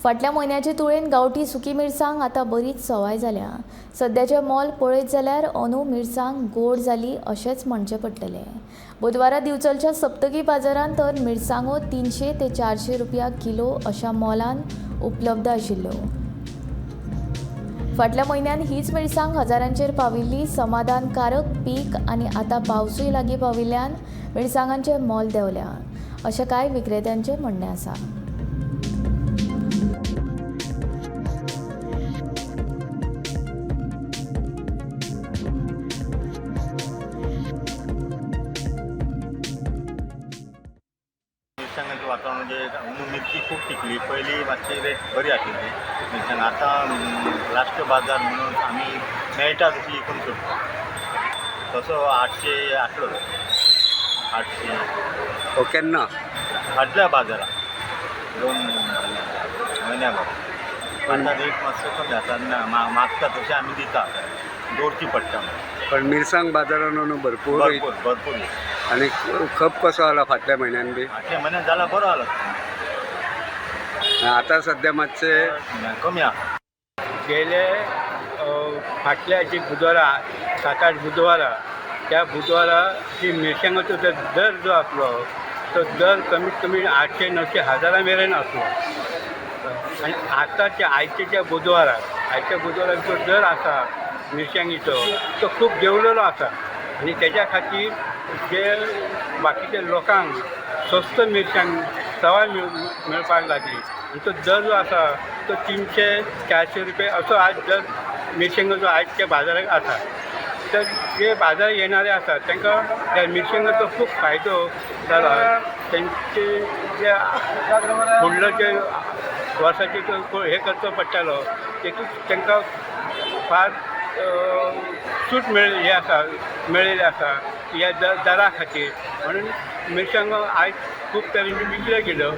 फाटल्या म्हयन्याचे तुळेन गांवठी सुकी मिरसांग आतां बरीच सवाय जाल्या. सद्याचें मोल पळयत जाल्यार अंदू मिरसांग गोड जाली अशेंच म्हणचें पडटलें. बुधवारा दिवचलच्या सप्तकी बाजारांत तर मिरसांगो 300 ते 400 रुपया किलो अशा मोलान उपलब्ध आशिल्ल्यो. फाटल्या म्हयन्यान हीच मिरसांग हजारांचेर पाविल्ली. समाधानकारक पीक आनी आतां पावसूय लागीं पाविल्ल्यान मिरसांगांचें मोल देंवल्या अशें कांय विक्रेत्यांचें म्हणणें आसा. मिरसांगाचें वातावरण म्हणजे अंदू मिरची खूब पिकली. पयलीं मातशी रेट बरी आशिल्ली मिरसांग. आतां लास्ट बाजार म्हणून आमी मेळटा तशी विकून सोडटा. तसो 800 आसलो, 800. हो केन्ना? फाटल्या बाजाराक 2 म्हयन्या भर. आतां रेट मातसो कमी आसा. ना मागता तशें आमी दिता, दवरची पडटा. पण मिरसांग बाजारान अंदू भरपूर. भरपूर भरपूर. आनी खप कसो आला फाटल्या म्हयन्यान बी? फाटल्या म्हयन्यान जाला, बरो आला. आतां सद्या मातशे कमी आसा. गेले फाटल्या जी बुधवारा 7-8 बुधवारा, त्या बुधवारा जी मिरसांगाचो जो दर जो आसलो तो दर कमीत कमी 800 900 हजारा मेरेन आसलो. आनी आतांच्या आयच्या ज्या बुधवाराक, आयच्या बुधवाराक जो दर आसा मिरसांगेचो तो खूब देंवलेलो आसा. आनी तेज्या खातीर जे बाकीच्या लोकांक स्वस्त मिरसांग सवाय मेळपाक लागली आनी तो दर जो आसा तो 300 400 रुपये असो आज दर मिरसांगेचो आयच्या बाजाराक आसा. तर जे बाजार येणारे आसा तांकां ह्या मिरसांगाचो खूब फायदो जाला. तेंचे जे फुडलो जे वर्साचे तो हे करचो पडटालो तेतूंत तांकां फार सूट मेळिल्ली आसा, मेळिल्ली आसा ह्या दरा खातीर. म्हणून मिरसांगो आयज खूब तरेन विकल्यो गेल्यो.